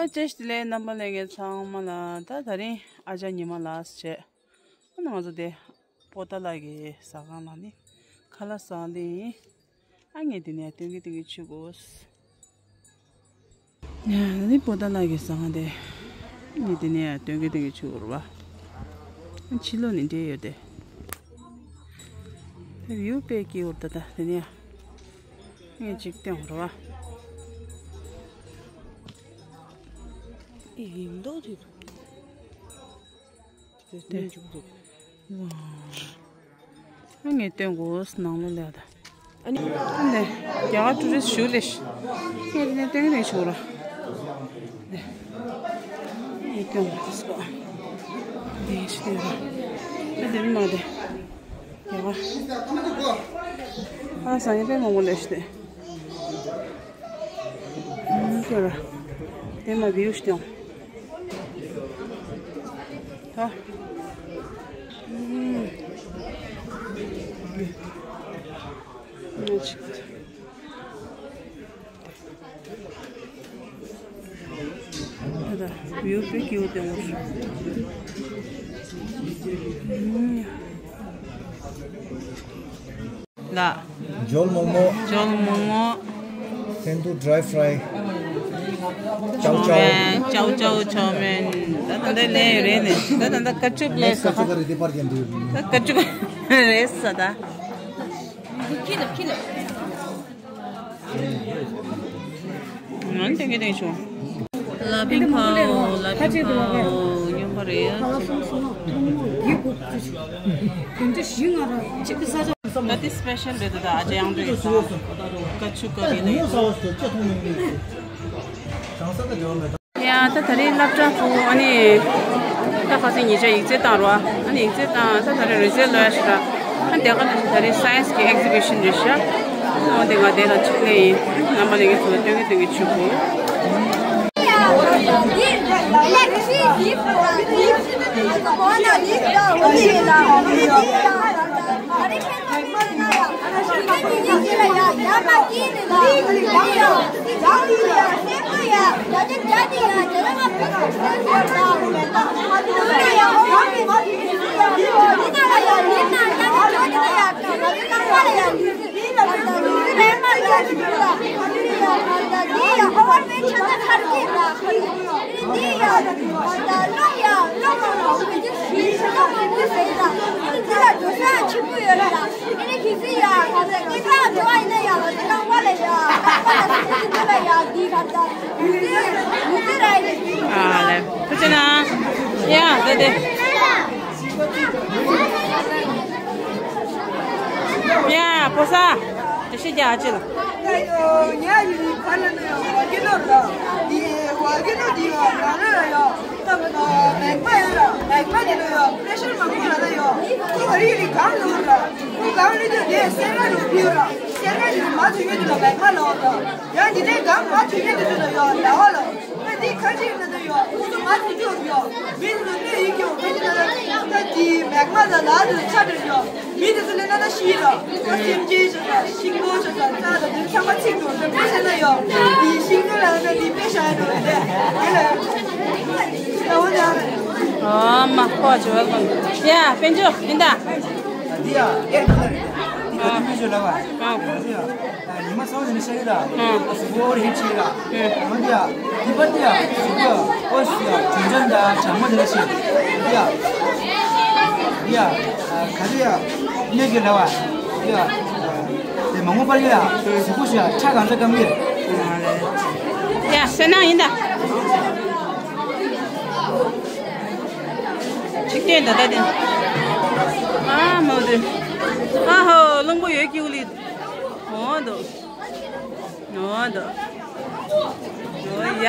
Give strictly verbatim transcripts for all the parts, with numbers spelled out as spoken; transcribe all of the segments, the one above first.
བཀྲ་ཤིས་བདེ་ལེགས། རྣམ་པ་ལྷན་རྒྱས་ཚང་མ་ལ། ད་ད་རིང་ཨ་ཅག་ཉི་མ་ལགས་བྱས། ཨ་ནི་ང་ཚོ་དེ་པོ་ཏཱ་ལ་གི་ཟ་ཁང་ལ་ནི་ཁ་ལག་ཟ་ལེ་ཡིན། ཨ་ངས་དེ་ནས་སྟོན་གི་སྟོན་གི་ཆུ་གོས། ཡ་ནི་པོ་ཏཱ་ལ་གི་ཟ་ཁང་དེ་ངས་དེ་ནས་སྟོན་གི་སྟོན་གི་ཆུ་གོ་ར་བ། ཨ་ཕྱི་ལོགས་ནས་འདྲེས་ཡོད་དེ། དེ་བིའུ་དཔེ་སྐྱིད་པོ་རེད། ད་ད་དེ་ནས་ངས་ཅིག་སྟོན་གོ་ར་བ། ཨེ་ཡིན་མདོག་ཅིག་འདུག་དེ་སྟོན་བཅུག་འདུག་ཝ། ཨ་ངས་སྟོན་གོ་ནང་ལོགས་ལ་ད། ཨ་ནི་ཨ་ནི་རྒྱ་གར་ཊུ་རི་སི་ཊི་ཞུ་ལེ་ཤི། ངས་དེ་ནས་སྟོན་གི་ཆུ་གོ་ར། ངས་སྟོན་གོ་དེ་སྐོ། དེ་ཤི་དེ་ར། ཨ་དེ་མ་དེ། ཡ། ཨ་ཟ་ཡ་དཔེ་མང་པོ་ལེ་ཤི་དེ། ཨ་ཁྱོད་ར། དེ་མ་བིའུ་ཤི་ཡོང་། ད། ཨུམ། ཨ་ཅིག་ད་ད་བིའུ་དཔེ་སྐྱིད་པོ་སྟོན་གོ་ཤོག་ལ། འཇོལ་མོག་མོག་འཇོལ་མོག་མོག་ཐེན་ཏུ་ཌི་རའི་ཕ་རའི། ཅའོ་ཅའོ། ཅའོ་ཅའོ་ཅའོ་མེན། ད་ད་ད་ལས་རེད་ནས། ད་ད་ད་ཀ་ཅུབ་ལས་ས། ཀ་ཅུབ་རེད་ས་ད། ང་ལ་ཏན་གི་ཏན་བྱུང་། ལ་ཕིང་ཁའོ། ལ་ཕིང་ཁའོ། སྨྱོན་པ་རེད། ད་དེ་སི་པེ་ཤལ་རེད། ད་ཨ་ཅག་ཡང་འདྲ་ཡོད་ས། ཀ་ཆུ་ཀ་རི་ལ་ཡོད། ཡ་ད་ད་རེས་སློབ་གྲྭ་ཚོ་ཨ་ནི་ད་ཁ་སང་ཉེ་ཆར་ཡིག་ཚད་བཏང་རོགས། ཨ་ནི་ཡིག་ཚད་བཏང་། ད་ད་རེས་རི་ཛལ་ལོ་ཡ་ཤི་ར། ཨ་དེ་ག་ནང་བཞིན་ད་རེས་སའེན་སི་གི་ཨེག་ཛི་བི་ཤན་རེད་ཤག་ཨོ་དེ་ང་དེ་ལ་ཆིག་ལེ་ཡིན། རྣམ་པ་ལྷན་རྒྱས་ཚོ་ལ་སྟོན་གི་སྟོན་གི་ཆུ་བུ། ཨ་ལེ། ཐུགས་རྗེ་གནང་། ཡ་ད་དེ། ཡ་ཕོ་ས། དེ་ཤི་རྒྱ་ཨ་ཅེ་ལ། མི་དེ་ཚོ་ལས་ན་ན་ཤི་ར། ཤིང་ལོ་ཤ་ཚ་ཚ་དང་དུ་ཚང་མ་ཚིག་འགྲོ་ཚོ་དེ་ཚེ་ན་ཡོ། དེ་ཤིང་ལོ་ལ་ན་དེ་དཔེ་ཤ་ཡ་འགྲོ་རེད། དེ་ལ་ཡོ། ད་འོ་ན། ཨ་མ་ཁོ་ཅི་ཝེལ་ཀམ། ཡ་དཔལ་འབྱོར་ཡིན་ད། འདི་ཡ་ཨེ་ཁ་རེད། འདི་ཁ་དཔལ་འབྱོར་ལ་བ། ཨ་འདི་ཡ། ཉི་མ་ཚང་ནས་ཤ་ཡི་ལ། ཨ་སུ་བོ་རིན་ཆེ་ལ། ཨ་འདི་ཡ། འདི་པར་འདི་ཡ། སུ་བོ་ཨོ་སི་ཡ། ཇུན་ཇན་ད་གྲང་མོ་དེ་ལ་ཤི། འདི་ཡ། འདི་ཡ། ག་རེ་ཡ། གནས་ཀྱི་ལ་བ། འདི་ཡ། དེ་མ་མོ་པར་ཡ། སུ་བོ་ཤི་ཡ། ཁྲ་གང་ས་གང་གི། ཡ་སེ་ན་ཡིན་ད། ཆིག་སྟོན་ད་ལྟ་དེ། ཨ་མོ་དེ། ཨ་ཧོ་གླང་པོ་ཡོད་ཀྱི་ཨུ་ལི། འོ་དོ། འོ་དོ། འོ་ཡ།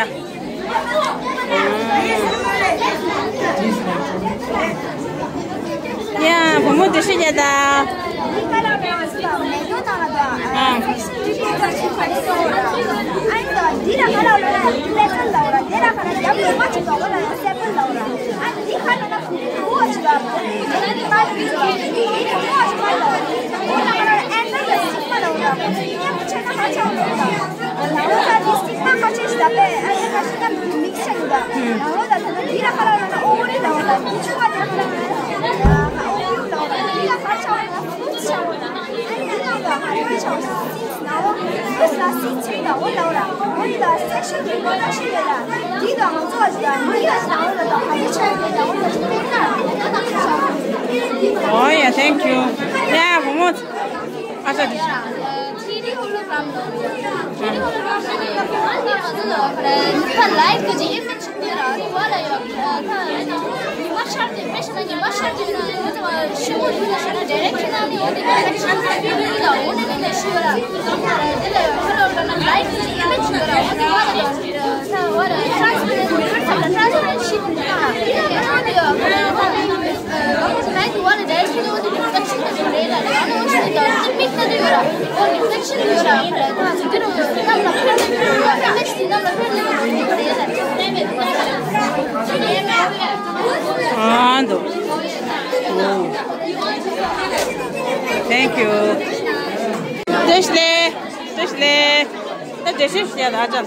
ཡ་བུ་མོ་དེ་ཤི་རྒྱ་ད། ཨ། Oh yeah, thank you. Yeah, བུ་མོ། ཨ་ཅག་འདི། ཐི་ཌི་ཧོ་ལོ་གྷ་རམ་ནོ། ཐི་ཌི་ཧོ་ལོ་གྷ་རམ་ནོ། ད་ལའིབ་གི་ཅིག་ཨི་མེཇ་ཆུང་ངུ་ར་དེ་བ་ལ་ཡོད། ད་ཉི་མ་ཤར་ཏེ་དཔེ་བཞག་ན་ཉི་མ་ཤར་ཏེ་ཡོད་ན་ཡོད་ཙང་ཞུ་བོ་ཡོད་ན་ཞུ་ན་ཌའི་རེག་ཤན་ནང་ནས་འོ་དེ་ནས་ཤར་ཏེ་ཡོད་ན་འོ་ནས་ནས་ཞུ་ཡོད་ར། དེ་ལ་ཡོད་ཁ་ལོ་ལ་ན་ལའིབ་གི་ཅིག་ཨི་མེཇ་ཆུང་ངུ་ར་དེ་བ་ལ་ཡོད། ད་བ་ལ་ཊ་རན་སི་པེ་རེནཊ་ཊ་རན་སི་པེ་རེནཊ་ཤིབ་ཡོད་ན་ཡོད་ཙང་། ཨ་འདུག Thank you. བཀྲ་ཤིས་བདེ་ལེགས། བཀྲ་ཤིས་བདེ་ལེགས། ད་འགྲེལ་བཤད་ཞུ་ཡ་ད་ཨ་ཅག་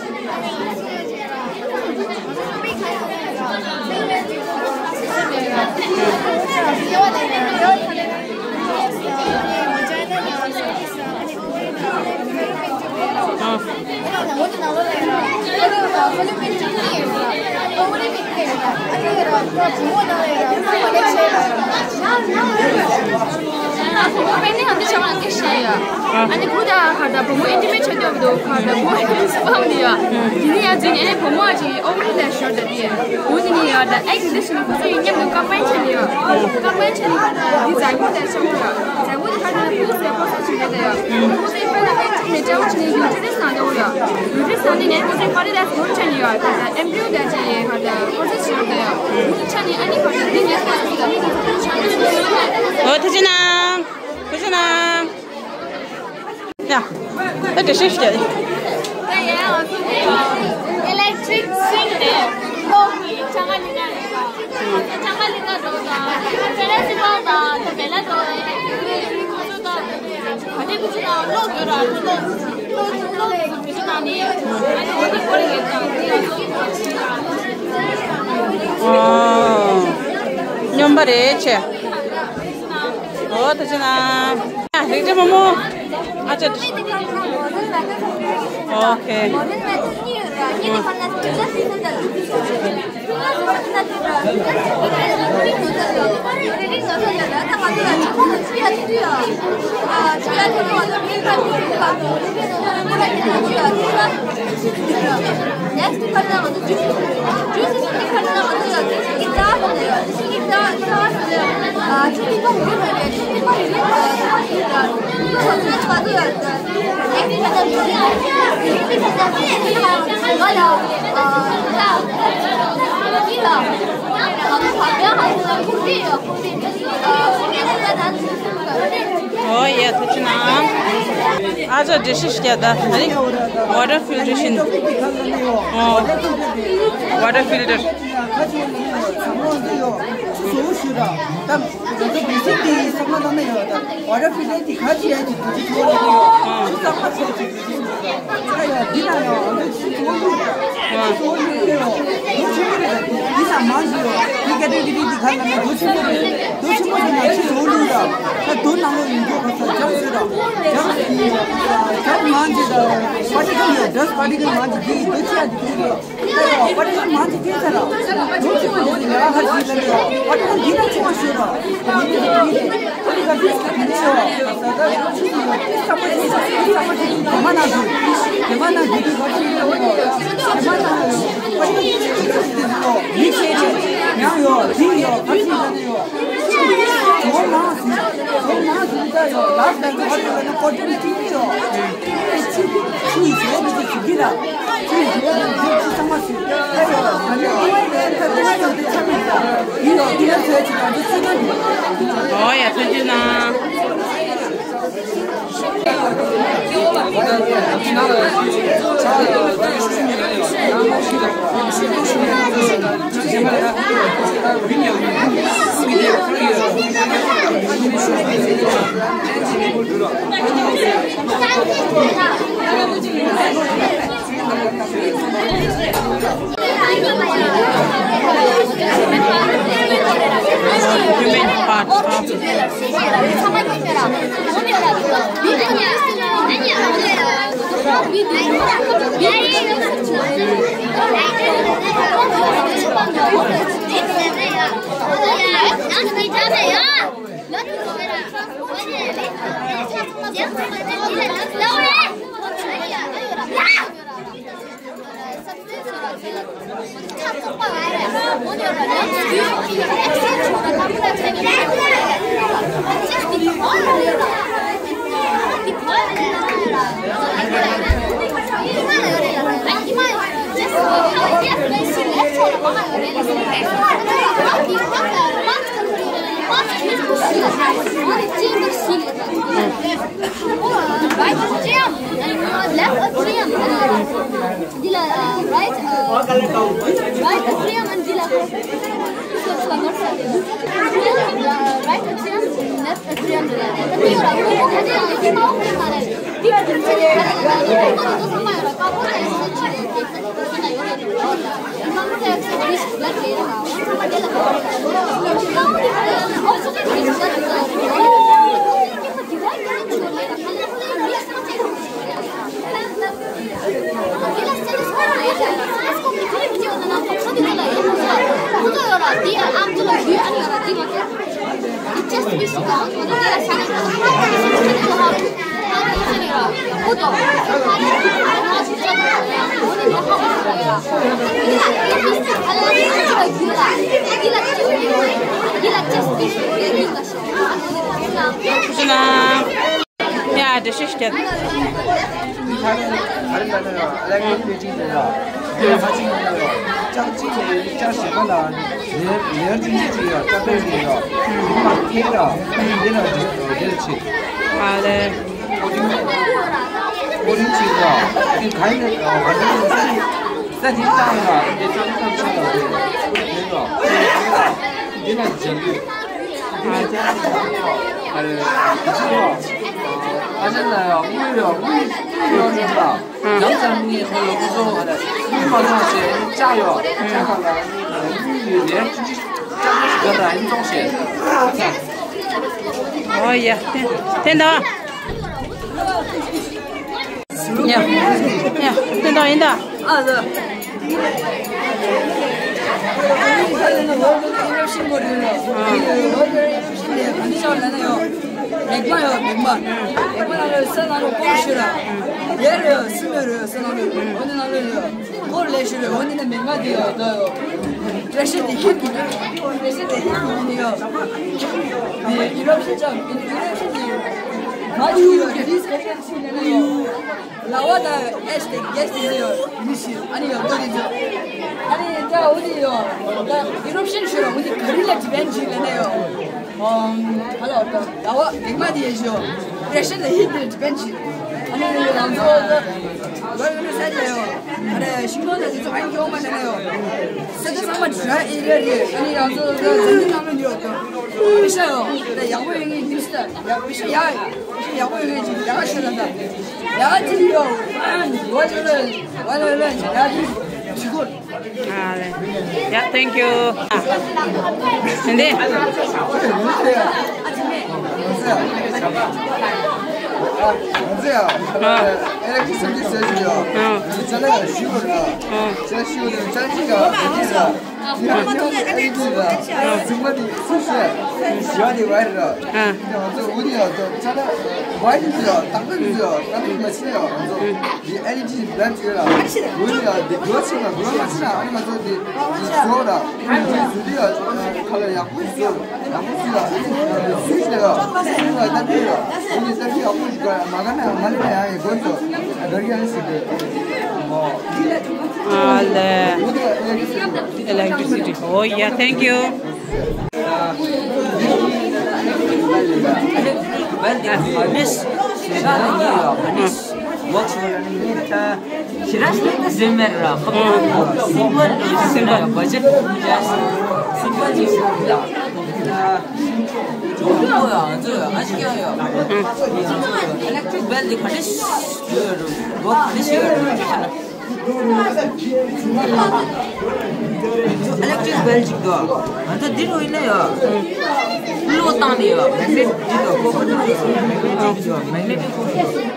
ཨ་ནི་བུ་དང་ཁ་ད་བུ་མོ་ཨིན་ཊི་མེཊ་བྱེད་འདོད་འདུག་ཁ་ད་བུ་མོ་ཨིན་ཊི་མེཊ་སུ་ཕམ་འདི་ཡ། དེ་ནི་ཡ་ཅིག་ཨེ་བུ་མོ་ཨ་ཅིག་ཨོ་ཝར་ལ་ཤོར་ད་དེ། བུ་ནི་ནི་ཡ་ད་ཨེག་ཌི་ཤན་ཁོ་ཚོ་ཡི་མཉམ་དུ་ཀམ་བའིན་བྱེད་ནི་ཡ། ཀམ་བའིན་བྱེད་ནི་ཁ་ད་འདི་ཛའི་གོཊ་ད་ཆེན་པོ་ཡ། ཛའི་གོཊ་ཁ་ད་ཕུག་སེ་ཕོ་སེ་བྱེད་ནི་ད་ཡ། ཁོ་ཚོ་ཡི་པེ་ར་མེན་ཊི་ནི་ཅའོ་བྱེད་ནི་ཡུ་ཊི་རེ་སི་ནང་འདུག་ཡ། ཡུ་ཊི་རེ་སི་ནང་ནི་ནས་ཁོ་ཚོ་ཕ་རི་ཌའི་སི་བོར་བྱེད་ནི་ཡ། ཁ་ད་ཨེམ་བྷི་ཡུ་ད་ཅིག་ཁ་ད་ཕོ་སེ་བྱེད་ནི་ད་ཡ། བུ་ནི་ཆ་ནི་ཨ་ནི་ཁ་ད་འདི་ནས་ཁོ་ཚོ་ཡི་མཉམ་དུ་ཀམ་བའིན་བྱེད་ནི་ཡ། ཨོ་ཐུགས་རྗེ་གནང་། ཐུགས་རྗེ་གནང་། ཡ། ད་འགྲེལ་བཤད་ཞུ་ཡ། ད་ཡ་ང་ཚོ་ཨི་ལེག་ཊི་རིག་སུའིང་རེད། ལོག་གི་ཆང་ཁ་ལིང་ག་རེད། ཆང་ཁ་ལིང་ག་འགྲོ་དང་། ཕེ་ར་སི་ཊོལ་དང་ད་བེ་ལ་ཌོ་རེད། ཁོ་ཚོ་ད་ག་དེ་ཁོ་ཚོ་ད་ལོག་ཡོད་ར། ལོག་ལོག་ལོག་ཁོ་ཚོ་ད་ནི་ཨ་ནི་འོ་དེ་ཁོ་རེ་གེ་ད་ནི་ང་ཚོ་ཨ་སྨྱོན་པ་རེད་ཆེ། ཨོ་ཐུགས་རྗེ་གནང་། ཨ་རིག་འཛིན་མོ་མོ། ཨ་ཅག་ཨོ་ཁེ། Next, ཁ་ན་ང་ཚོ་ཇུས་སི། ཇུས་སི་ཁ་ན་ང་ཚོ་ཇུས་སི་ཁ་ན་ང་ཚོ་ཡ་ཆུ་ཀི་ཙ་ཁ་ན་ཡ་ཆུ་ཀི་ཙ་ཙ་ཁ་ན་ཡ་ཆུ་ཀི་ཙ་ཁ་ན་ཡ་ཆུ་ཀི་ཙ་ཁ་ན་ཡ་ཆུ་ཀི་ཙ་ཁ་ན་ཡ། Next, ཁ་ན་ང་ཚོ་ཡ་ནེགསི་ཁ་ན་ང་ཚོ་ཇུས་སི། ཇུས་སི་ཁ་ན་ང་ཚོ་ཡ་ཆུ་ཀི་ཙ་ཁ་ན་ཡ་ཆུ་ཀི་ཙ་ཁ་ན་ཡ་ཆུ་ཀི་ཙ་ཁ་ན་ཡ། ཨོ་ཡ་ཐུགས་རྗེ་གནང་། ཨ་ཅག་འགྲེལ་བཤད་ཞུ་ཡ་ད། ཨ་ནི་water filtration. ཨོ། Water filter. འདི་ན་ཡང་འདི་ཚོ་ཡོད། འདི་ཚོ་ཡོད་རེད། འདི་ན་མང་ཞིག་ཡོད། འདི་ཀ་ཏི་ཀི་རི་འདི་ག་ལ་ན་རྡོ་ཆེན་པོ་རེད། རྡོ་ཆེན་པོ་འདི་ན་ཆུ་བོ་ལུག་ར། ད་རྡོ་ནང་ལོགས་ཡིན་འགྲོ་ག་ས་ཇམ་བཟོས་ར། ཇམ་ཇམ་མང་ཞིག་ད་པ་ཊི་ཀལ་ཡོད། ཌ་སི་ཊི་པ་ཊི་ཀལ་མང་ཞིག་འདི་རྡོ་ཆེ་ཡ་འདི་ཡོད། ད་ཡང་པ་ཊི་ཀལ་མང་ཞིག་ཐེབས་ས་ར། རྡོ་ཆེན་པོ་འདི་ལ་ཧ་ཅིག་ལ་ཡོད། པ་ཊི་ཀལ་འདི་ན་ཆུང་བ་ཞིག་ར། འདི་ནི་འདི་ནི་པ་ཊི་ཀལ་འདི་ས་ཀ་ཆུ་ཡོད། ས་ཀ་ཆུ་ས་ཀ་ཆུ་ག་མ་ན་ཞུ། ག་མ་ན་ཞུ་དུས་ག་ཆུ་ཡོད། ག་མ་ན་ཡོད། མི་ཆེ་ཆེ་ཡང་ཡོད། འདི་ཡོད། ག་ཆུ་ཡོད་ཡོད། ཇོ་མང་ཟིན། ཇོ་མང་ཟིན་ད་ཡོད། ལགས་ད་ག་ཆུ་ཡོད་ན་ཀོ་ཏི་ནི་ཐིག་ཡོད། ཆུ་ཆུ་ཡོད་ཆུ་འདི་ལ་ཆུ་ཡོད་ཆུ་ཚང་མ་ཟིན། ད་ཡོད། ད་ནི་ཨ་ཡོད་ད་ད་ཡོད་དེ་ཆ་མེད་ད། འདི་ཡོད་འདི་ལ་ཟེར་ཆུ་ད་འདི་ཚུ་ན་འདི། ཨོ་ཡ་ཐུགས་རྗེ་གནང་། Human part of Right atrium, left atrium. Dila, uh, right, uh, right atrium and dila. Right atrium, left atrium. ཡ། འགྲེལ་བཤད་ཞུ། ཨ་རི་ལ་ནི་ཨ་ལེག་ལེག་པེ་ཅིང་དེ་ཡ། དེ་ལ་ཧ་ཅིང་ཡོད་ཡ། ལྕགས་གཅིག་ལས་ལྕགས་གཞན་པ་ལ་ལེ་ལེ་ཡར་ཅུང་ཅིག་ཅིག་ཡ། ལྕགས་པེ་ཅིང་ཡ། ཨུ་མ་ཁེ་ར་དེ་ལ་དེ་ལ་ཆེ། ཨ་ལེ། ཀོ་རིན་ཀོ་རིན་ཅིག་ཡ། དེ་ག་ཡིན་ན་ག་རེ་ཡིན་ས་དེ་ལྟ་ཡ། དེ་ལྟ་ཡ་ཆ་ལ་དེ་ལ་དེ་ལ་དེ་ལ་ལྗང་གུ། ཨོ་ཡ། དེ་དེ་འདྲ། ཡ། ཡ། དེ་འདྲ་ཡིན་ད། ཨ་ལ། མེག་མ་ཡོད། མེག་མ། མེག་མ་ནང་ལ་ས་ནང་ལ་ཀོ་ཤི་ར། ཡེ་རེད། སུ་མེ་རེད། ས་ནང་ལ་འོ་དེ་ནང་ལ་ཡོད། ཀོ་ལེ་ཤི་རེད། འོ་དེ་ནས་མེག་མ་དེ་ཡོད་ད་ཡོད། པེ་རེ་ཤར་དེ་ཧིཊ་གི་རེད། པེ་རེ་ཤར་དེ་ཧིཊ་གི་ནི་ཡོད། དེ་ཨི་རབ་ཤན་ཅམ་ཨི་རབ་ཤན་དེ་མ་ཆུ་ཡོད། རི་ལིས་ག་རེ་ཆུ་ནས་ཡོད། ལ་ཝ་དང་ཨེཤ་དེ་གེ་སི་དེ་ཡོད། ཨ་ནི་ཡོད་དོ་དེ་ཚོ། ཨ་ནི་ད་འོ་དེ་ཡོད། ད་ཨི་རབ་ཤན་ཤོད་ར་འོ་དེ་ག་རེ་ལ་ཌི་པེན་ཌི་བྱེད་ལབ་ན་ཡོད། ཨམ་ཧ་ལོ། ད་ལ་ཝ་མེག་མ་དེ་ཡོད་ཤོད། པེ་རེ་ཤར་དང་ཧིཊ་དེ་ལ་ཌི་པེན་ཌི་བྱེད། ཨ་ནི་ང་ཚོ་ད་ལ་ཝ་ཡོད་ན་ས་ཆ་ཡོད། ཨ་རེ་ཤིང་སྡོང་དང་དེ་ཚོ་ཨ་ནི་ཡོད་མ་ནས་ན་ཡོད། ས་ཆ་ཚང་མ་ཌི་རའི་ཨེ་རི་ཡ་རེད། ཨ་ནི་ང་ཚོ་ད་འཛམ་གླིང་ནང་ལ་ཡོད་དོ། པེ་ཤ་ཡོད། ད་ཡག་པོ་ཡོད་ངེས་དེ་སུ་ད་ཡག་པེ་ཤ་ཡག་པེ་ཤ་ཡག་པོ་ཡོད་ངེས་ཅིག་ཡག་ཤོད་ད་ད་ཡག་ཅིག་ཡོད། ཝ་ལ་ལ་ཝ་ལ་ལ་ཡག་ཅིག་ཅིག་གོ། ཨ་ལེ། ཡ། Thank you། འདི། ང་ཚོས་ཨ་ཨེ་ལེག་ཊི་སི་སི་ཊི་ཟེར་གྱི་ཡོད། ཨ་ཅ་ལག་ཞུ་བར་ཨ་ཅ་ལག་ཞུ་བར་ཅ་ལག་ཅིག་ག་ཨེ་ལེག་ཊི་སི་ལ་ཨ་ཟུང་མ་དེ་སུ་ཤེས་ཞུ་བ་དེ་བར་ཨ་ང་ཚོ་འུ་དེ་ཡོད་ཅ་ལག་བར་དེ་ཡོད་ཏག་ཏག་ཡོད་ཏག་ཏག་མ་ཤེས་ཡོད་ང་ཚོ། དེ་ཨེ་ལི་ཇི་བྷི་རེན་ཌི་ཡོད་ལ། འོ་ཡ་དེ་འགྲོ་ཆེ་ན་འགྲོ་མ་ཆེ་ན་ཨ་ནི་ང་ཚོ་དེ་དེ་བཟོ་ལ། དེ་བཟོ་དུས་ཡ་ཁ་ལ་ཡག་པོ་བཟོ། ཡག་པོ་བཟོ་ལ། སུས་ལ་ཡ་སུས་ལ་ལྟ་དུས་ཡ་དེ་ནི་ལྟ་དུས་ཡག་པོ་ཞིག་ག་མ་ག་ན་མ་ལེ་ན་ཡ་ཡི་དགོས་སོ། ག་རྒྱ་ཡ་སི་དེ་ཨ་ལེ། འོ་དེ་ཨེ་ལེག་ཊི་སི་ཊི། Oh yeah, thank you། Well, this is Works for running it. ཞེ་དྲག་ཞིག་ཟིན་མེད་ར། ཁོ་སིམ་པལ་ཟིན་ར། བ་ཇེཊ་ཀྱི་སིམ་པལ་ཟིན་ར། ཨ་ཅི་ཀྱང་ཡོད། ཨི་ལེག་ཊི་རིག་བྷེལ་འདི་ག་འདྲ་ཞིག་ཡོད་རུང་། གོ་ག་འདྲ་ཞིག་ཡོད་རུང་། ཨ་ལེག་ཊི་རིག་བེལ་ཅིག་དོ། ང་ཚོ་འདི་རུ་ཡིན་ན་ཡོད། གློག་བཏང་ནས་ཡོད། མེག་ནེ་ཊི་འདི་དང་ཀོ་པར་འདི་ཡོད། མེག་ནེ་ཊི་ཅིག་ཡོད། མེག་ནེ་ཊི་ཀོ་པར་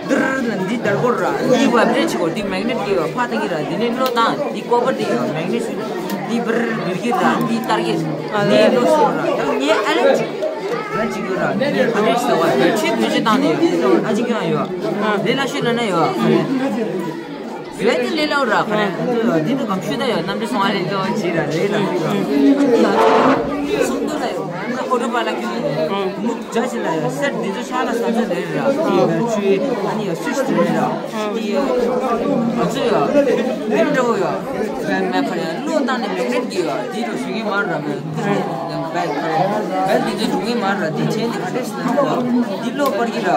འདིར་ན་འདི་དར་གོར་ར། འདི་བ་བྲེ་ཆེ་གོ། འདི་མེག་ནེ་ཊི་ཡོད། ཕ་ཏང་གི་ར། འདི་ནས་གློག་བཏང་། འདི་ཀོ་པར་འདི་ཡོད། མེག་ནེ་ཊི་འདི་བར་འདི་གི་ར། འདི་དར་གི་འདི་གློག་སོང་ར། ད་ངའི་ཨ་ལེག་ཊི་རིག་ང་གཅིག་ཡོད་ར། ངའི་ཁ་ནས་ཟེར་བ་བེད་ཆོད་བེད་ཆོད་བཏང་ནས་ཡོད། ཨ་གཅིག་ཀྱང་ཡོད། ལས་སླ་ཤོས་ན་ན་ཡོད། བེད་དེ་ལས་སླ་ར། ཁ་ནས་འདི་ནི་གམ་ཤུ་ད་ཡོད། གནམ་གྲུ་སོང་ཨ་ལེ་ཏོ་ཅི་ར་རེད་ར། འདི་ཡང་སུམ་མདོ་ལ་ཡོད། ཨོ་ཏོ་པ་ལ་ཁྱོད་མུ་རྒྱ་ཆེ་ལ་ཡོད། སེར་འདི་ཚོ་ཤ་ལ་ཟ་ཚོད་རེད་ར། འདི་བེད་ཆོད་ཨ་ནི་ཡོད། སུ་ཞིག་རེད་ར། འདི་ཡོད། ང་ཚོ་ཡོད། མེ་འགྲོ་ཡོད། མེ་ཁ་ནས་གློག་བཏང་ནས་མེག་ནེ་ཊི་གི་ཡོད། འདི་རུ་ཞུ་གི་མ་ར་མེ། བེལ་འདི་ཚོ་འགྲོ་གི་མ་ར། འདི་ཆེན་འདི་ག་འདྲས་ཟེར་ན་འདི་གློག་སྤར་གི་ར།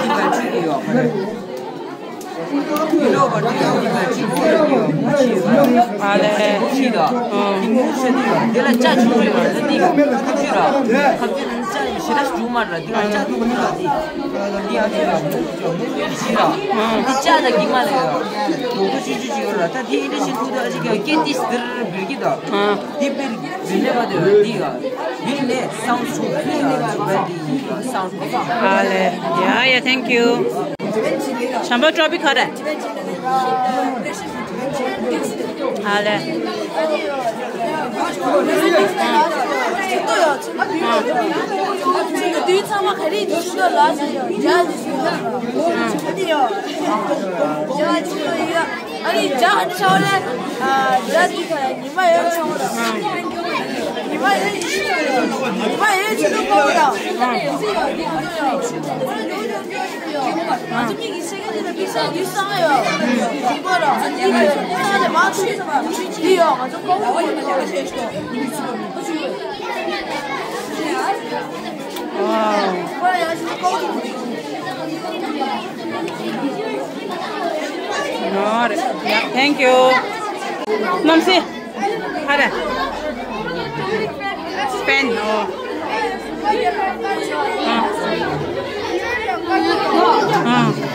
འདི་བེད་ཆོད་ཀྱི་ཡོད་མ་རེད། འདི་གློག་སྤར་གི་ཡོད། འདི་བེད་ཆོད་ཀྱི་ཡོད་མ་ཆེ་ཡོད། ཨ་ལེ། འདི་ལ་ལྕགས་ཆུང་ཆུང་ཡོད་ར། འདི་ཁ་ཆུ་ར། ཁ་ཆུ་ནི་ལྕགས་ཞེ་དྲག་འགྲོ་མ་ར། འདི་ལ་ལྕགས་ཐུག་གི་ར། འདི་འདི་ཡང་ཆེ་ར། འདི་ལྕགས་དང་གི་མ་ལ་ཡོད། དོ་དོ་ཆུང་ཆུང་ཅིག་ཡོད་ར། ད་འདི་ཨིན་ཌི་ཤན་ཐུག་ད་ཨ་ཅིག་ཀྱང་སྐད་འདི་སྡིར་འབུར་གི་ད། འདི་འབུར་འབུར་ནས་བ་དེ་འདི་ཡ། འདི་ནས་སའུན་ཌི་ཆུང་ཆུང་ཡ། འདི་ཡ་སའུན་ཌི། ཨ་ལེ། ཡ་ཡ། Thank you. བྱམས་པ་ཊོ་པིག་ག་རེ། ཨ་ལེ། དུས་ཚང་མ་ག་རེ་དུས་ཤོད་ལ་ཟེར་ཡ། ཡ་ཟེར་ཡ། ཨ་ནི་ཡ་ཨ་ནི་ཇ་ཧ་ནི་ཆ་བ་ལ། ཇ་དུས་ཁ་ཉི་མ་ཡོད་ཆ་བ་ལ། ཉི་མ་ཡོད་ཉི་མ་ཡོད་ཆ་ལུགས་པ་ལ། ང་ཚོ་གཉིས་ཀྱི་སེ་ག་ལ་པི་ས་དུས་སང་ཡོད། ཞིག་པ་ལ་ང་ཚོ་གཉིས་ཀྱི་ས་ལ་མ་ཚུགས་ས་དུས་ཡོད། ང་ཚོ་ཀོ་ཧྥི་ཡོད། ཨ་རེད། ཡ། Thank you. གནམ་སེ། ཧ་ར། སྤེན། ཨོ། ཨ། ཨ།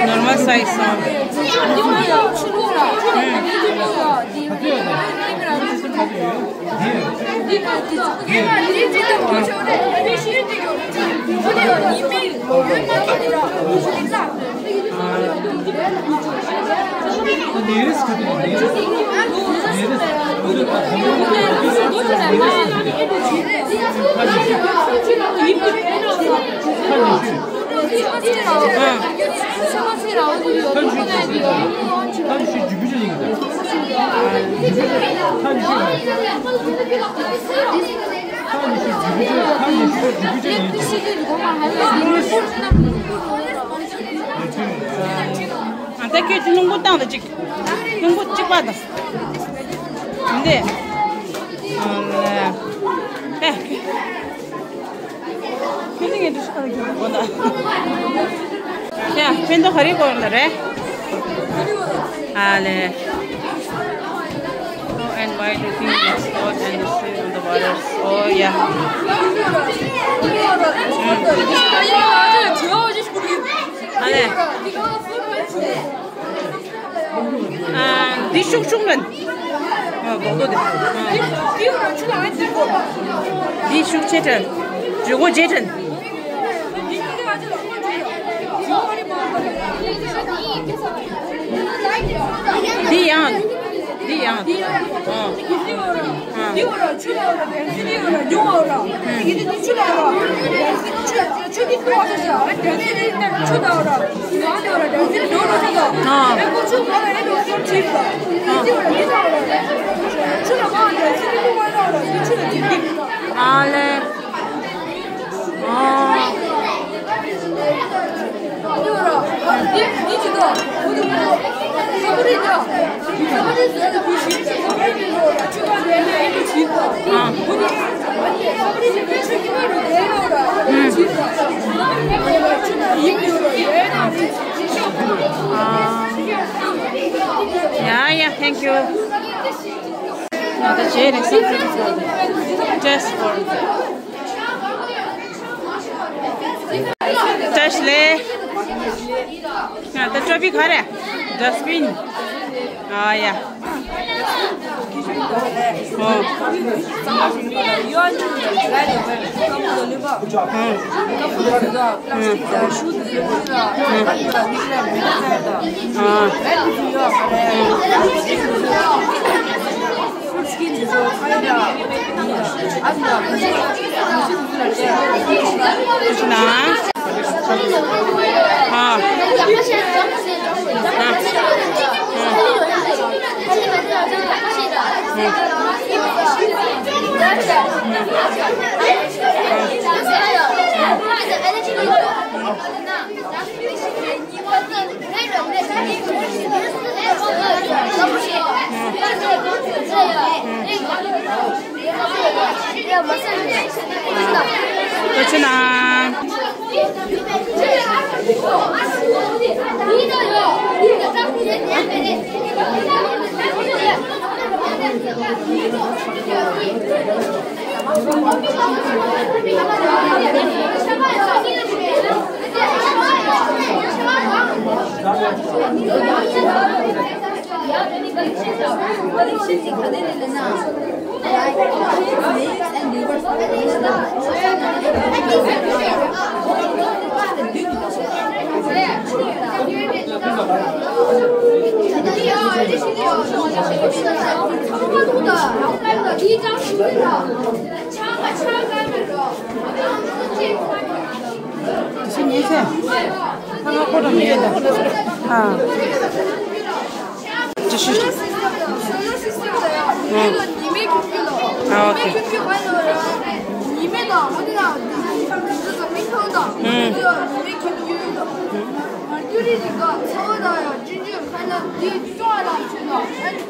Normal size. ཨ་ད་ཁྱོད་ཀྱི་རླུང་བུ་བཏང་དང་གཅིག་རླུང་བུ་གཅིག་པ་དང་། འདི། ཨ་ལེ། ཨེ། ཁྱོད་ཀྱི་འདི་ཤ་ར་གི་གོ་ད། ཡ། ཕན་ཐོགས་ག་རེ་གོ་ཡོང་ད་རེད། ཨ་ལེ། Oh, and why do you think it's hot and the stream on the waters? Oh, yeah. ཨ་ལེ། ཨ། འདི་ཤུགས་ཆུང་ལན། ཨ། འདི་ཤུགས་ཆེ་དྲན། འཇུག་སྒོ་ཆེ་དྲན། འདི་ཡང་། འདི་ཡང་། ཨ། ཨ། ཨ་ལེ། ཨ། Thank you. ང་ད་བྱས་རེད་བསམ་ཚུལ་བྱས་སྐོར། བཀྲ་ཤིས་བདེ་ལེགས། ང་ད་སྤྲོ་པི་ག་རེ། ཌ་སི་བིན། ཨ་ཡ། ཨོ། དེ་བཞིན་ཉིན་མཚན། ཁ་ང་ཁོ་དང་མི་ཡོད་ད། ཨ། ཅི་ཞུ། ཨ། ཨོ་ཁེ། ཨུམ།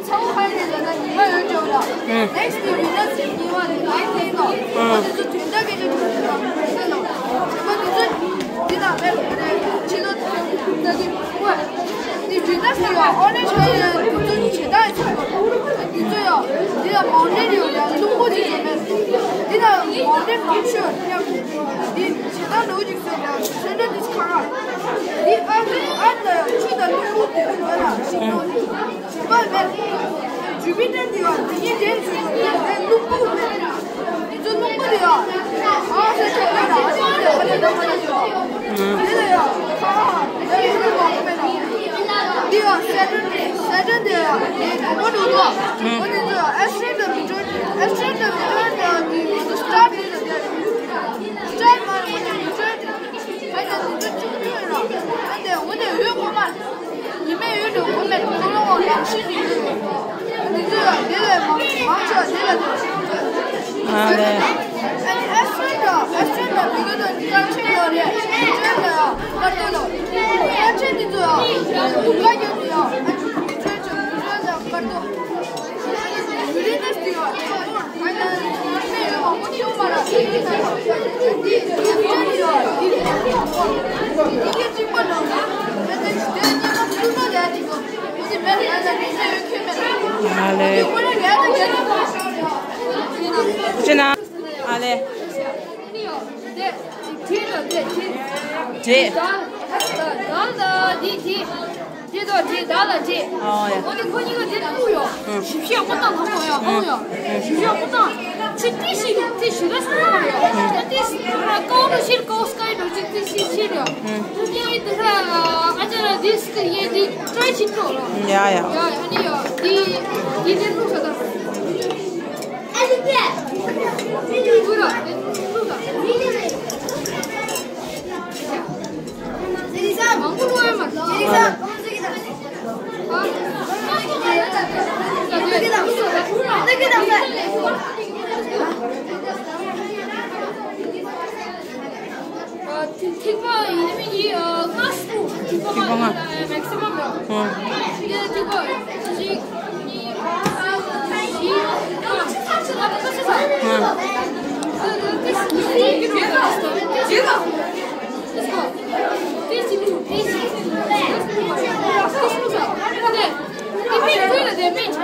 ཚ་བོ་ཧ་ཡ་ལ་ཉི་མ་ཡོད་ཅོག་ལ། ནེགསི་ཝི་ནས་ཉི་མ་ཡོད་ཅོག་ལ། ནེགསི་ཝི་ནས་ཉི་མ་ལ་ལའི་ཊི་ཡིན་ནོ། ཨ་དེ་ཚོ་དོན་དག་གི་ཅོག་ཅོག་ལ་ཡོད་ནོ། ཨ་དེ་ཚོ་འདི་དང་མེད་པ་རེད། ཕྱི་ལོ་ད་གི་ཝ། དེ་ཝི་ནས་ཡོད། ཨོ་ནེ་ཤ་ཡ་དེ་ཚོ་ནི་བྱེད་སྟངས་ཡོད་ཅོག་དེ་ཚོ་ཡོད། འདི་ལ་མའུན་ཊེན་ཡོད་ལ་རླུང་བུ་ཅིག་ཡོད་མེད། འདི་ལ་མའུན་ཊེན་མང་ཤོས་ཡོད་ཡ། འདི་བྱེད་སྟངས་འདྲ་བོ་ཅིག་བཟོས་ཡ། ཚོན་འདྲ་འདི་ཁ་ར། འདི་ཨར་ཨར་ལ་ཆུ་དང་རླུང་བུ་དེ་ཡོད་ལ་ཤིང་ཏོག་དེ། ཇུ་པི་ཊར་དེ་ཡང་དེ་ཉིད་འདྲེན་བྱེད་དགོས་པས། རླུང་བུ་མེད། དེ་ཚོ་རླུང་བུ་དེ་ཡང་ཨ་ཟེར་ཆོག་པ་ལ་ཨ་ཟེར་ཆོག་པ་ལ་ཨ་ཟེར་ཆོག་པ་ལ། དེ་ལ་ཡང་ཁ་ཧ་དེ་ལ་ཡང་རླུང་བུ་མེད་ན། འདི་ཡང་སེ་ཊར་ཌེ། སེ་ཊར་ཌེ་ཡང་དེ་གོ་མ་འགྲོ་ལ། ཨོ་དེ་ཚོ་ཡང་ཨེ་སི་ཊྲོ་ཌེ་མི་ཊར། ཨེ་སི་ཊྲོ་ཌེ་མི་ཊར་དེ་ཡང་དེ་ང་ཚོ་སི་ཊར་ཌེ་ལ་དེ་སི་ཊར་མ་རེད། ཨོ་དེ་མི་ཊར་དེ། ཨ་ཡ་དེ་ཚོ་གཅིག་པུ་ཡོད་ར། ཨ་དེ་འོ་དེ་འོད་གོ་མ། ཉི་མའི་འོད་དུ་གོ་མེད་ཁོ་ལོ་ལམ་ཤེས་ཀྱི་ཡོད། དེ་ཚོ་ཡང་དེ་ལས་མང་མང་ཆེ་བ་དེ་ལ་དེ། ཨ་ལེ། ཨ་ནི་ཨེ་སི་ཊྲོ་ཌེ་ཨེ་སི་ཊྲོ་ཌེ་མི་ག་དང་དཀར་ཆེན་ཡོད་རེད། མི་ཊར་ལ་ཡང་དཀར་པོ་ལ། དཀར་ཆེན་དེ་ཚོ་ཡང་དུག་ཁ་ཡོད་དེ་ཡང་ཨ་ནི་མི་ཊར་ཆེ་མི་ཊར་ལ་དཀར་པོ། ཨ་ལེ། ཅི་ན། ཨ་ལེ། འདྲེ། དེ་དང་དེ་དེ། དེ་དང་དེ་བདག་ལ་འདྲེ། ཨོ་ཡ། འོ་དེ་ཁོ་གཉིས་ཀ་དེ་ལྟ་བུ་ཡོད། ཞིབ་བཤེར་དཔང་རྟགས་ལྷག་པ་ཡོད། ཧང་ཡོད། ཞིབ་བཤེར་དཔང་རྟགས་ཚིག་དེ་ཤེས་རེད། དེ་ཞིབ་ར་སོང་ཡོད། དེ་ཀའོ་རུ་ཤེར་ཀའོ་སྐའི་འགྲོ་ཅིག་དེ་ཤེས་ཤེས་རེད། དེ་དེ་ཨ་ཅག་ལ་དེ་སི་ཀི་ཡེ་དེ་ཀྲའི་ཅིག་འགྲོ་རོགས། ཡ་ཡ། ཡ་ཡ་ནི་ཡ་དེ་དེ་དེ་ལུགས་ས་ད། ཐིགས་པ་ཡིན་མིན་གྱི་ལྔ་སུ། ཐིགས་པ་ལྔ། མེག་སི་མམ་རེད། ཨང་། དེ་ཐིགས་པ་གཅིག་གཉིས་གསུམ་བཞི་ལྔ། ཨང་།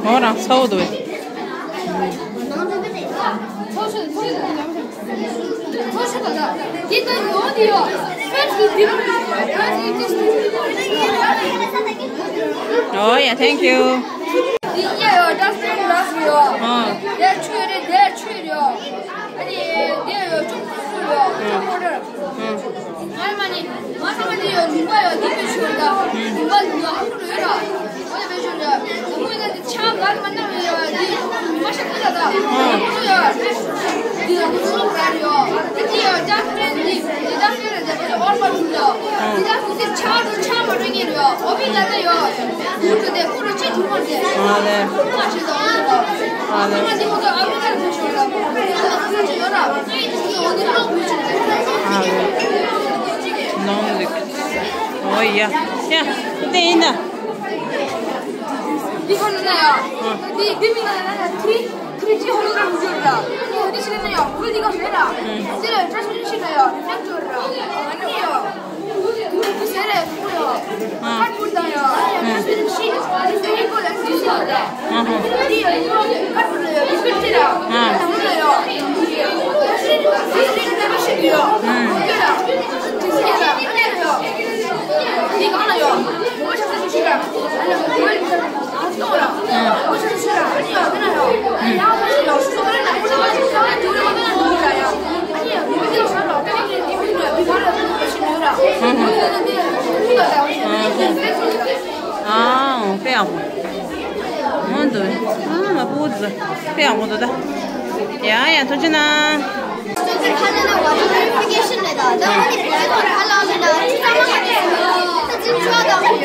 ང་རང་ཚ་བོ་འདུག་Oh yeah, thank you. ཨ་ནི་དེ་ཡོད་ཅུང་ཚུ་ཡོད། ཨ་ནི་མ་ནི་ང་ཚང་མ་འདི་ཡོད་ལུང་པ་ཡོད། འདི་མི་ཤོར་ད་ལུང་པ་ལུང་པ་ཨ་ཁུ་རུ་ཡོད་ར། ཨ་ནི་མི་ཤོར་ཡོད། ཨ་ཁུ་ཡོད་ད་འདི་ཆ་ག་ལ་མ་ན་མི་ཡོད། འདི་མ་ཤ་ཁུ་ད་ད་ཨ་ཁུ་ཡོད། འདི་ཨ་ཁུ་ཤོར་ར་ཡོད། འདི་ཡོད་ཇ་ཕྲན་འདི་འདི་ད་ཕྲན་ར་འདི་ཨོར་མ་ཁུ་ཡོད། འདི་ད་ཁུ་འདི་ཆ་རུ་ཆ་མ་རུ་ངེ་ཡོད། ཨོ་བི་ལ་ད་ཡོད། ཨ་ལེ། ཨ་ལེ། ཨ་ལེ། ནོར་འདུག་ཨོ་ཡ། ཡ། དེ་ཡིན་ན། འདི་ཁོ་ན་ཡ། འདི་འདི་མི་ན་ན་ཁྲི་ཁྲི་ཅི་ཧོ་ར་མི་འཇོར་ར། འདི་ཤི་ན་ཡ། འོ་འདི་ག་ཧེ་ར། འདི་ལ་ཏྲ་ཤི་ཤི་ན་ཡ། རི་ཕེག་འཇོར་ར། ཨ་ནི་ཡ། ཨ་དཔེ་ཡག་པོ། འོ་འདུག་ཨ་མ་པོ་འདུག་དཔེ་ཡག་པོ་འདུག་ད། ཡ་ཡ་ཐུགས་རྗེ་གནང་། སྤྱི་ཚོགས་ཁ་ནང་ལ་ཝ་ཊར་ཕུ་རི་ཕི་ཀེ་ཤན་རེད་ད། ད་ཨ་ནི་བོད་དང་ཁ་ལག་ལ་ད་ཆུ་ཚང་མ་ཧ་གོ་སོང་། ད་ཅིག་ཆུ་དང་ཁོ་ཚོ་ཡ་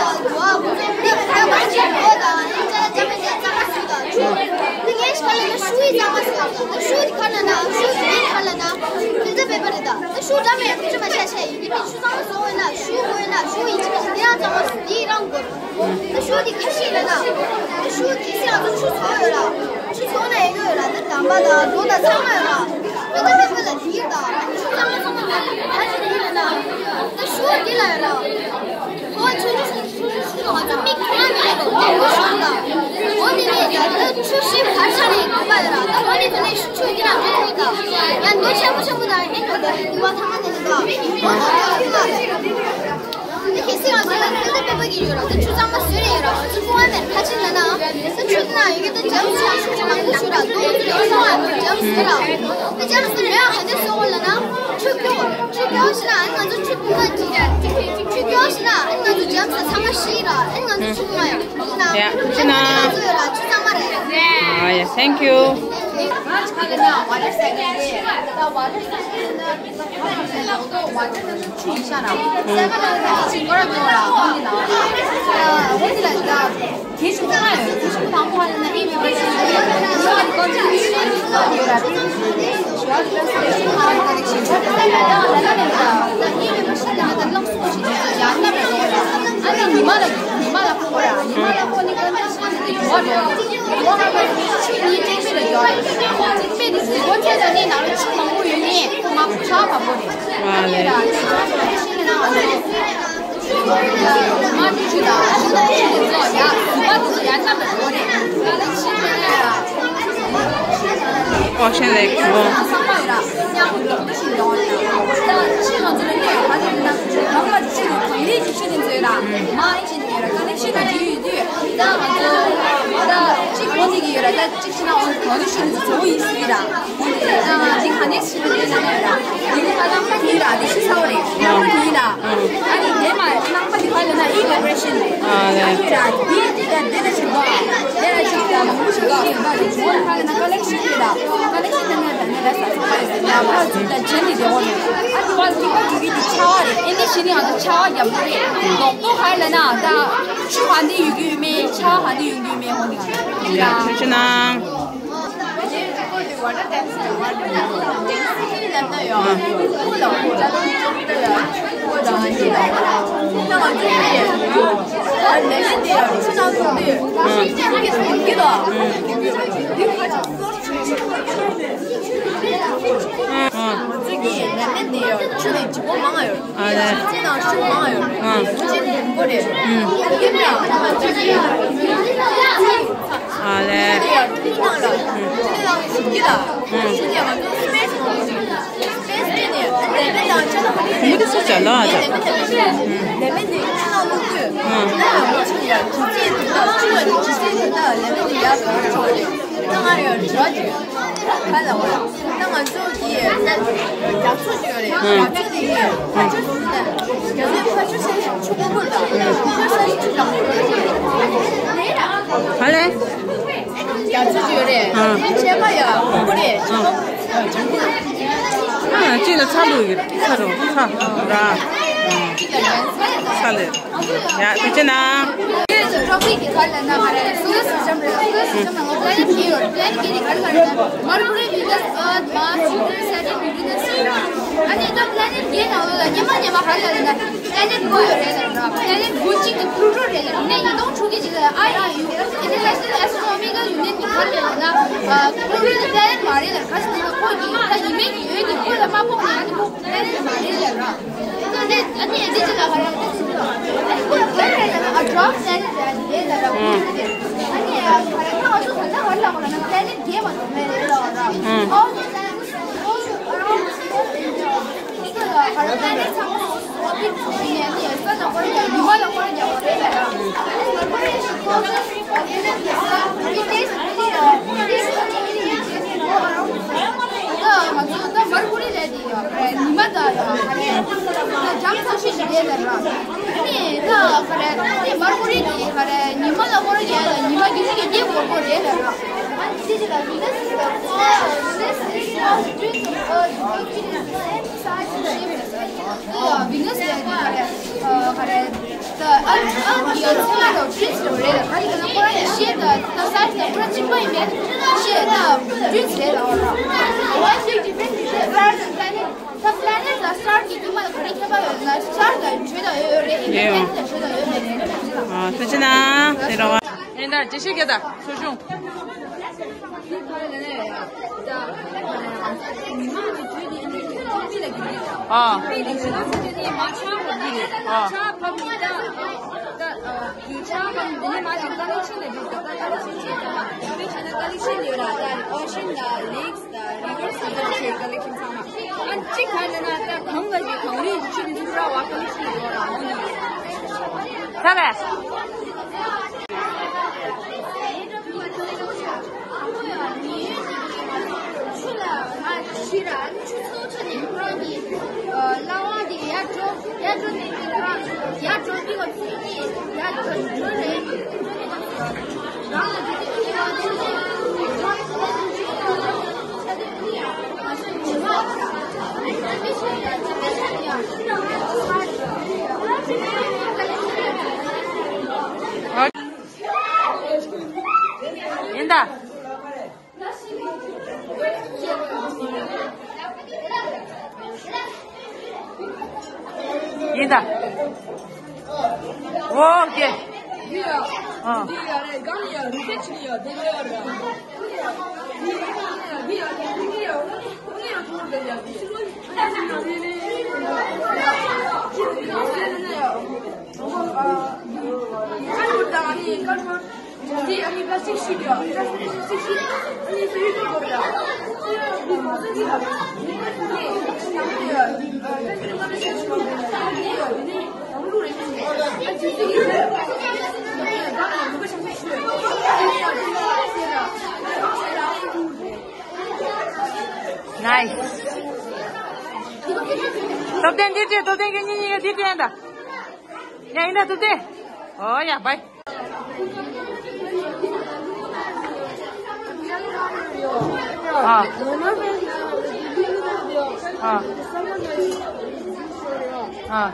དང་དུ་བ་ཁོ་ཚོ་ནི་བོད་པ་ཅིག་བོད་དང་ཨིན་ཇ་ཇ་མི་ཇ་ཚང་མ་སུ་དང་ཆུ་ནི་ངས་ཁ་ལ་ན་ཤུ་ཡི་ཚང་མ་སུ་དང་ད་ཤུ་དི་ཁ་ལ་ན་ཤུ་དི་ཁ་ལ་ན་ཁྱེད་ཚོ་བོད་པ་རེད་ད། ད་ཤུ་འདྲ་མེད་ཁུ་ཆུ་མ་ཆ་ཆ་ཡིན་ནི་མི་ཆུ་ཚང་མ་སུ་འོ་ན་ཤུ་འོ་ན་ཤུ་ཡིན་ཅི་མི་དེ་རང་ཚང་མ་སུ་དི་རང་དགོས། ད་ཤུ་དེ་ཁ་ཤས་རེད་ད། ད་ཤུ་དེ་སེ་ང་ཚོ་ཆུ་ཚོགས་ཡོད་ར། ཆུ་ཚོགས་ན་ཡོད་ཡོད་ར། ད་དམ་པ་དང་རྡོ་དང་ཚང་མ་ཡོད་ར། ད་ད་མེད་པ་ལ་དེ་ཡིན་ད། ཆུ་ཚང་མ་ཚང་མ་ད་ཅི་དེ་ཡིན་ད། ད་ཤུ་དེ་ལ་ཡོད་ར། ཧོ་ཆུ་ཆུ་ཆུ་ཆུ་ཆུ་ང་ཚོ་མིག་ཐོང་མི་རེད་རོ། ད་ཤུ་ད། འོ་དེ་ནས་ད་ད་ཆུ་ཤིང་བར་ཆ་ནས་དམ་པ་ཡོད་ར། ད་འོ་དེ་ནས་ཆུ་དེ་ལ་མེད་ཐུག་ད། ཡང་རྡོ་ཆེན་པོ་ཆེན་པོ་དང་ཨེ་འགྲོ་ད་རེད། དུ་བ་ཐང་མ་ནས་ད། འོ་ད་ད་ད། ད་གལ་སྲིད་ང་ཚོ་ལ་ལྟོས་ལྟོས་དཔེ་དཔེ་གི་ཡོད་ར། ད་ཆུ་གཙང་མ་བཟོས་རེད་ཡོད་ར། ང་ཚོ་ཁོ་བ་ནས་ཁ་ཆེ་ན་ན། ད་ཆུ་ན་ཡོད་གི་ད་ཇམ་སུ་ཆུ་ཆུ་མང་པོ་ཞིག་ར། ཏོག་ཙམ་ཡོད་སོང་བ་ཇམ་སུ་ར། ད་ཇམ་སུ་མེད་ཨ་ག་འདྲ་བཟོ་དགོས་ལ་ན། ཆུ་སྐྱོ། ཆུ་སྐྱོ་ཞིག་ན་ཨ་ང་ཚོ་ཆུ་ཕུང་མ་ཅིག་ར། ཆུ་སྐྱོ་ཞིག་ན་ཨ་ང་ཚོ་ཇམ་སུ་ཚང་མ་ཤི་ར། ཨ་ང་ཚོ་ཆུ་ཕུང་མ་ཡོད་ན། ཡ་ཆུ་ན། ང་ཚོ་ཡོད་ར། ཆུ་གཙང་མ་རེད། ཨ་ཡ། Thank you. Ocean Lake. ད་ང་ཚོ་ད་ད་གཅིག་འོང་ནི་གི་ཡོད་ར། ད་གཅིག་བྱས་ན་འོ་ནི་གོ་ནི་ཤུ་ནི་ཚོ་ཡིན་སྲིད་ར། འོ་ནི་ད་འདི་ག་ནས་ཤི་ནི་ཡོད་ན་ཡོད་ར། འདི་ནི་ད་རྣམ་པ་འདི་ར། འདི་ཤི་ཚ་བ་རེད། རྣམ་པ་འདི་ཡིན་ར། ཨ་ནི་འདས་མ་རྣམ་པ་འདི་ག་ལ་ན་evaporation ཡ། དེ་དེ་དེ་ལ་ཞིག་གོ། དེ་ལ་ཞིག་གོ། མུ་ཞིག་གོ། ཞིག་གོ། ཞིག་གོ། ཁ་ལ་ན་ཀ་ལེག་ཤིན་དེ་ལ། ཀ་ལེག་ཤིན་དེ་ནས་དེ་ནས་ལ་ས་ས་ཁ་ཡོད་ཟེར། ཡ་ཕར་ཚུར་ད་ཇེ་ནི་དེ་འོ་ནས། ཨ་དེ་བ་དེ་བ་དེ་གི་དེ་ཆ་བ་རེད། ཨེ་འདི་ཤི་ནི་ང་ཚོ་ཆ་བ་རྒྱབ་པོ་རེད། ལོག་ཏོ་ཧ་ལ་ན་ད་ཆུ་ཧ་འདི་ཡོད་གི་ཡོད་མེད། ཆ་བ་ཧ་འདི་ཡོད་གི་ཡོད་མེད་འོ་ནི་ང་ཚོ། ཡ་ཐུགས་རྗེ་གནང་། ཨ་ལེ། ཨ་ལེ། ཁོང་ཚོ་ཚོ་ཅག་ལ་ཨ་ཅག་ད་ང་ཚོ་གི་རྒྱ་མཚོ་ཡོད་རེད། རྒྱ་མཚོ་དེ་ཕ་ཆུ་ཟེར་ན་རྒྱ་མཚོའི་ཕ་ཆུ་ཟེར་ན་ཆུ་ཀུ་ཀུ་དང་ཕ་ཆུ་ཟེར་ན་ཆུ་དྲང་པོ་རེད། ཧ་ལས། རྒྱ་མཚོ་ཡོད་རེད། ཨ། ཆེ་བ་ཡ་ཀུ་ཀུ་རེད། ཨ། ཨ་གཅིག་ལ་ཚ་ལུ་ཡོད་ཚ་རུ་ཚ་ར། ཚ་ལུ། ཡ་ཐུགས་རྗེ་གནང་། Mercury, Venus, Earth, Mars, Jupiter, Saturn, Uranus. ཨ་ནི་ད་planet བརྒྱད་ནང་ལོགས་ལ་སྙེ་མ་སྙེ་མ་ག་རེ་ལབ་ན་planet དགུ་ཡོད་རེད་ལབ་ར། Planet དགུ་གཅིག་དེ་Pluto རེད་ལབ། ནས་ཉིས་སྟོང་དྲུག་གི་གཅིག་ལ་I R U International Astronomical Union གི་ག་རེ་ལབ་ན་Pluto དེ་planet མ་རེད་ལབ། ག་ཟེར་ན་ཁོ་གི་ད་ཡིན་མིན་གྱི་འོད་དེ་ཁོ་ལ་མ་ཕོག་ནས་ཨ་ནི་ཁོ་planet མ་རེད་ལབ་ར། ཨ་ནི་འདི་ཅི་ལ་ཧ་ར་ཨ་ནི་ཁོ་ལ་ཧ་ར་ལ་ཨ་dwarf planet ལ་ཨ་ནི་ལས་ལ་ར། ཨ་ནི་ཧ་ར་ཁ་ང་ཚོ་ད་ལྟ་ཧ་ར་ལ་ཧ་ར་ན་planet རྒྱས་མ་ཐོན་མེད་རེད་ལ་ཧ་ར། All the planets all around the sun and the ཁོ་ལ་ཧ་ར་planet ཚང་མ་orbit བྱེད་ནས་ཨ་ནི་sun ལ་སྐོར་རྒྱག་ཉི་མ་ལ་སྐོར་རྒྱག་པ་རེད་ལ་ར། It is really a, it is really a, it is really a, ད་ང་ཚོ་ད་Mercury ལས་དེ་ཉི་མ་དང་ཡང་ཧ་རེ། ད་འཇམ་ཚ་ཤོས་ཤིག་རེད་ལ་ར། ཨ་ནི་ད་ཧ་རེ་ཨ་ནི་Mercury དེ་ཧ་རེ་ཉི་མ་ལ་སྐོར་རྒྱག་ཡ་ལ་ཉི་མ་རྒྱུན་རིང་གི་སྐོར་སྐོར་རེད་ལ་ར། ཨ་ནི་དེ་ཅི་ལ་Venus is the smallest, Venus is the smallest, it is the same size as Earth. ད་Venus ལས་དེ་ཧ་རེ་ཧ་རེ། ད་ཨ་ཨ་གི་ཡང་ཚད་མ་དང་བྲིས་ཟེར་བ་རེད། ད་ག་རེ་ཟེར་ན་ཁོ་རང་གི་ཤེས་ད་ད་ས་ཡི་ད་པུ་ར་གཅིག་པ་ཡིན་པས་ཤེས་ད་བྲིས་ཟེར་ད་འོ་ད། One big difference is that stars and planets, ད་planet དང་star གི་དཀྱིལ་མ་ལ་ག་རེ་ཁྱད་པར་ཡོད་ན་star ལ་དྲོད་ད་ཡོད་ཡོད་རེད། ཡིན་ཡོད། Planet ལ་དྲོད་ད་ཡོད་མེད་རེད། ཨ་ཐུགས་རྗེ་གནང་། དེ་རང་བ། ཡིན་ད་རྒྱལ་སྤྱིའི་སྐད་དང་ཚོ་ཆུང་། ཨ། ཨ། ཆུ་ལ་ཆུ་ཚོགས་ཆ་ནས་ཁོ་རང་གི་ལ་དབང་དེ་ཡར་འགྲོ་ཡར་འགྲོ་ནས་ཁོ་རང་ཡར་འགྲོ་གི་བ་ཚུར་གྱིས་ཡར་འགྲོ་འགྲོ་རེད། ཡིན་ད། ཡིན་ད། ཨོ་ཀེ། ཨ། Nice. སྟོབས་ལྡན་འདི་བྱས། སྟོབས་ལྡན་གྱི་གཉིས་གཉིས་ཀ་འདི་བྱས་ད། ཡ་ཡིན་ད་སྟོབས་ལྡན། ཨོ་ཡ་བའི། ཨ། ཨ། ཨ།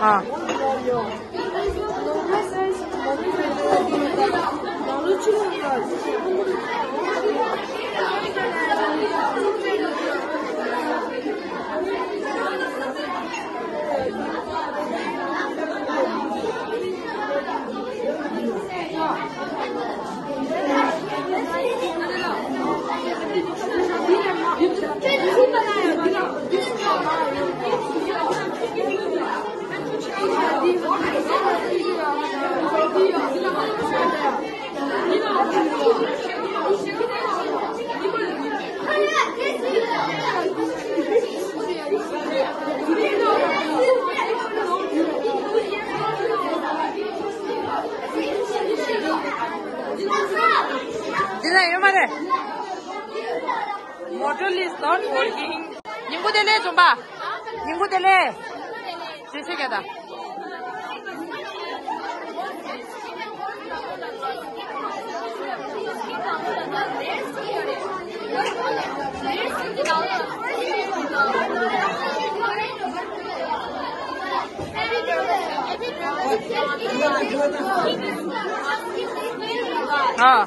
ཨ། འདི་ལ་ཡོད་མ་རེད། Motor is not working. ཉིན་གུང་བདེ་ལེགས་འཛོམས་པ། ཉིན་གུང་བདེ་ལེགས། བདེ་ཆེ་རྒྱ་དང་། ཨ།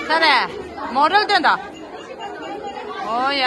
ད་རེད། མོ་ཌལ་སྟོན་དང་། ཨོ་ཡ།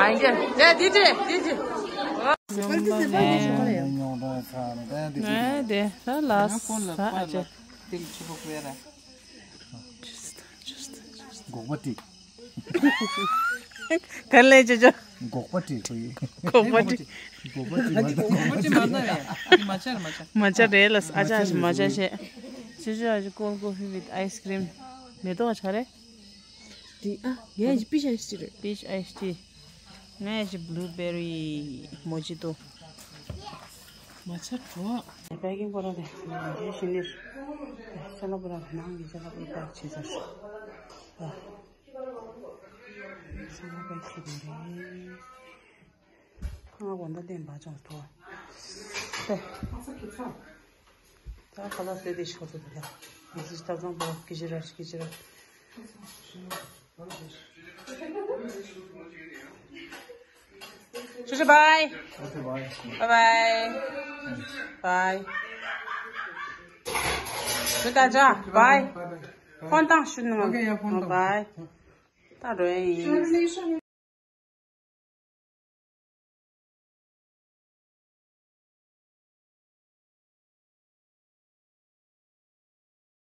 ཨ། འདི་འདི་འདི་འདི། ཨ། དེ་ལ་ས་ཨ་ཅེ། འགོག་པ་ཏི། ག་ལེ་ཅོ་ཅོ། འགོག་པ་ཏི་ཁོ་ཡི། འགོག་པ་ཏི། འགོག་པ་ཏི་མ་ཏི། འགོག་པ་ཏི་མ་ཏི་རེད། འདི་མ་ཆ་རེད་མ་ཆ། མ་ཆ་རེད་ལ་ཨ་ཅག་མ་ཆ་བྱས། ཅོ་ཅོ་ཨ་ཅེ་cold coffee with ice cream། མེ་ཏོག་ཆ་རེད། འདི་ཨ་ཡ་ཇི་peach ice tea རེད། Peach ice tea། ང་ཡ་ཇི་blueberry mojito། མ་ཆ་བྲོ། པེ་ཀིང་པོ་ར་དེ་ཞི་ནིར། ཤ་ལ་པོ་ར་ནང་གི་ཤ་ལ་པོ་པར་ཆེ་ཟེར། ཤ་ལ་པོ་ཤི་དེ་རེད། ཁང་གོང་ད་བསྟན་པ་ཅོང་ཐོ། ཏེ། ད་ཁ་ལག་ཟས་དེ་ཤོར་དུ་དེ་ལ། མི་ཚེ་ལྟ་ཚང་པོ་སྐད་ཆ་ར་སྐད་ཆ་ར། ཞུ་ཞུ་bye. Okay, bye. Bye bye. Bye. ཞུ་ད་ཅ་bye. Bye bye. ཕོན་བཏང་ཞུ་ནང་། Okay, yeah, ཕོན་བཏང་། Bye. ད་འགྲོ་ཡིན།